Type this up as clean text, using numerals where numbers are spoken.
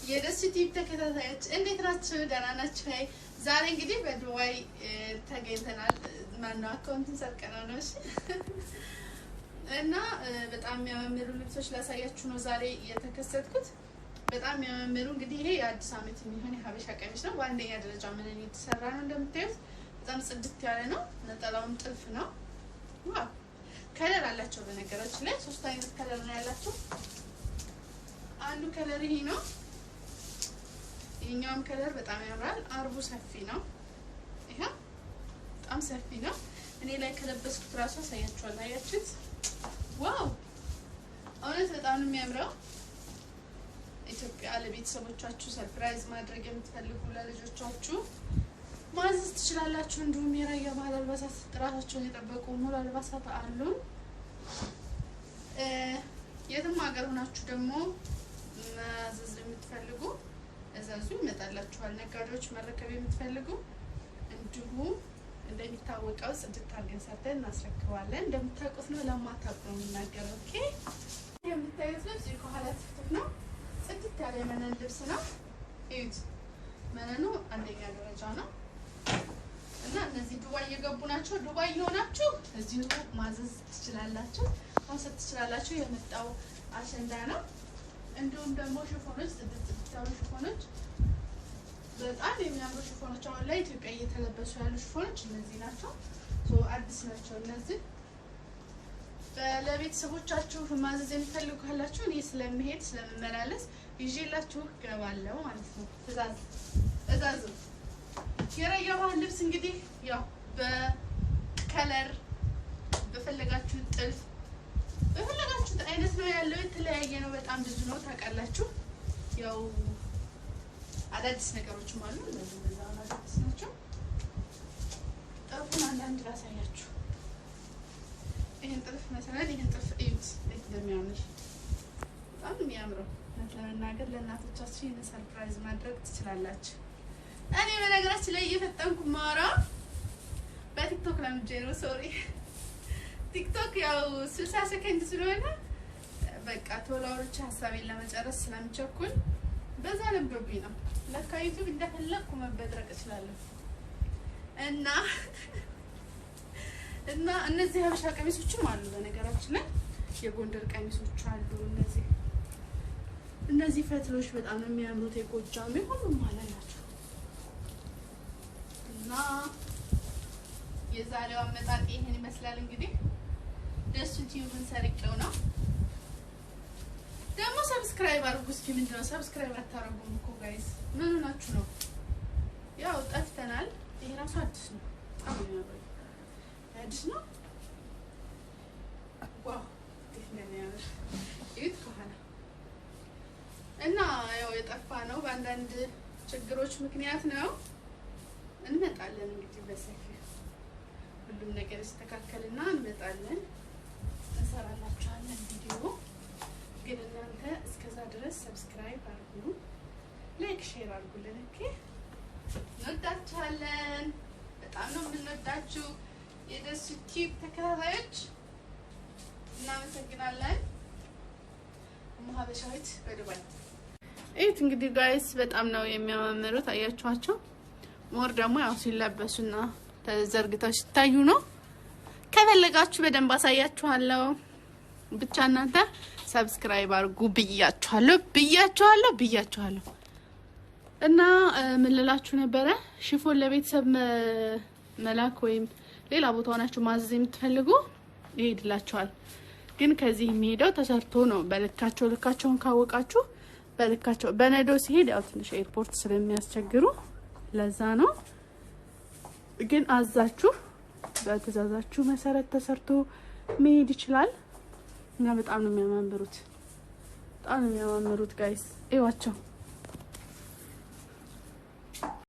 የደሱ ቲቪ ተከታታዮች እንዴት ናችሁ? ደህና ናችሁ? ዛሬ እንግዲህ በዱባይ ተገኝተናል። ማነው አካውንትን ሰርቀነው ነው። እሺ እና በጣም የሚያማምሩ ልብሶች ላሳያችሁ ነው ዛሬ የተከሰትኩት። በጣም የሚያማምሩ እንግዲህ ይሄ የአዲስ ዓመት የሚሆን የሀበሻ ቀሚስ ነው። በአንደኛ ደረጃ መነን የተሰራ ነው። እንደምታዩት በጣም ጽድት ያለ ነው። ነጠላውም ጥልፍ ነው። Wow፣ color አላቸው። በነገራችን ላይ ሶስት አይነት color ነው ያላቸው። አንዱ color ይሄ ነው። ይሄኛውም color በጣም ያምራል። አርቡ ሰፊ ነው። ይሄ በጣም ሰፊ ነው። እኔ ላይ ከለበስኩት እራሱ አሳያችኋለሁ። አያችሁት? Wow፣ እውነት በጣም ነው የሚያምረው። ኢትዮጵያ ለቤተሰቦቻችሁ surprise ማድረግ የምትፈልጉ ለልጆቻችሁ ማዘዝ ትችላላችሁ። እንዲሁም የራያ ባህል አልባሳት ጥራታቸውን የጠበቁ ሙሉ አልባሳት አሉን። የትም ሀገር ሆናችሁ ደግሞ ማዘዝ የምትፈልጉ እዘዙ፣ ይመጣላችኋል። ነጋዴዎች መረከብ የምትፈልጉ እንዲሁም እንደሚታወቀው ጽድት አድርገን ሰርተን እናስረክባለን። እንደምታውቁት ነው፣ ለማታውቁ ነው የምናገረው። Okay፣ የምታዩት ልብስ ከኋላ ትፍትፍ ነው። ጽድት ያለ የመነን ልብስ ነው። እዩት፣ መነኑ አንደኛ ደረጃ ነው እና እነዚህ ዱባይ እየገቡ ናቸው። ዱባይ የሆናችሁ እዚሁ ማዘዝ ትችላላችሁ፣ መውሰድ ትችላላችሁ። የመጣው አሸንዳ ነው። እንዲሁም ደግሞ ሽፎኖች፣ ጽድት ጽድት ያሉ ሽፎኖች፣ በጣም የሚያምሩ ሽፎኖች አሁን ላይ ኢትዮጵያ እየተለበሱ ያሉ ሽፎኖች እነዚህ ናቸው። አዲስ ናቸው እነዚህ። ለቤተሰቦቻችሁ ማዘዝ የሚፈልጉ ካላችሁ እኔ ስለምሄድ ስለምመላለስ ይዤላችሁ ገባለሁ ማለት ነው። ትእዛዝ እዛዙ። የራያ ባህል ልብስ እንግዲህ ያው በ color በፈለጋችሁት ጥልፍ በፈለጋችሁት አይነት ነው ያለው። የተለያየ ነው፣ በጣም ብዙ ነው ታውቃላችሁ። ያው አዳዲስ ነገሮችም አሉ። እነዚህ እንደዛ አዳዲስ ናቸው። ጥልፉን አንዳንድ ላሳያችሁ። ይህን ጥልፍ መሰለን፣ ይህን ጥልፍ እዩት እንዴት እንደሚያምር፣ በጣም የሚያምረው። እውነት ለመናገር ለእናቶቻችሁ ይህን surprise ማድረግ ትችላላችሁ። እኔ በነገራችን ላይ እየፈጠንኩ ማወራው በቲክቶክ ለምጄ ነው። Sorry፣ ቲክቶክ ያው 60 ሰከንድ ስለሆነ በቃ ቶሎ አውርቼ ሀሳቤን ለመጨረስ ስለምቸኩል በዛ ለምዶብኝ ነው። ለካ ዩቲዩብ እንደፈለግኩ መበጥረቅ እችላለሁ። እና እነዚህ ሀበሻ ቀሚሶችም አሉ። በነገራችን ላይ የጎንደር ቀሚሶች አሉ። እነዚህ ፈትሎች በጣም ነው የሚያምሩት። የጎጃም ሁሉም አለላቸው። እና የዛሬው አመጣጥ ይህን ይመስላል። እንግዲህ ደሱ ቲዩብን ሰርቄው ነው። ደግሞ subscribe አድርጉ እስኪ። ምንድን ነው subscribe አታደርጉም እኮ guys? ምን ሆናችሁ ነው? ያው ጠፍተናል። ይሄ ራሱ አዲስ ነው። በጣም ነው የሚያምረው። አዲስ ነው። Wow፣ እንዴት እንደሚያምር እዩት ከኋላ። እና ያው የጠፋ ነው በአንዳንድ ችግሮች ምክንያት ነው። እንመጣለን እንግዲህ በሰፊው ሁሉም ነገር ይስተካከልና እንመጣለን፣ እንሰራላችኋለን ቪዲዮ። ግን እናንተ እስከዛ ድረስ subscribe አድርጉ፣ like፣ share አድርጉልን። Okay፣ እንወዳችኋለን። በጣም ነው የምንወዳችሁ የደሱ ቲዩብ ተከታታዮች፣ እናመሰግናለን። ሀበሻዊት በዱባይ። እዩት እንግዲህ guys፣ በጣም ነው የሚያማምሩት። አያችኋቸው? More ደግሞ ያው ሲለበሱና ተዘርግተው ሲታዩ ነው። ከፈለጋችሁ በደንብ አሳያችኋለሁ። ብቻ እናንተ subscribe አድርጉ ብያችኋለሁ፣ ብያችኋለሁ፣ ብያችኋለሁ። እና ምን ልላችሁ ነበረ? ሽፎን ለቤተሰብ መላክ ወይም ሌላ ቦታ ሆናችሁ ማዘዝ የምትፈልጉ ይሄድላችኋል። ግን ከዚህ የሚሄደው ተሰርቶ ነው በልካቸው። ልካቸውን ካወቃችሁ በልካቸው በነዶ ሲሄድ ያው ትንሽ airport ስለሚያስቸግሩ ለዛ ነው። ግን አዛችሁ በትዕዛዛችሁ መሰረት ተሰርቶ መሄድ ይችላል። እና በጣም ነው የሚያማምሩት። በጣም ነው የሚያማምሩት guys፣ እዩዋቸው።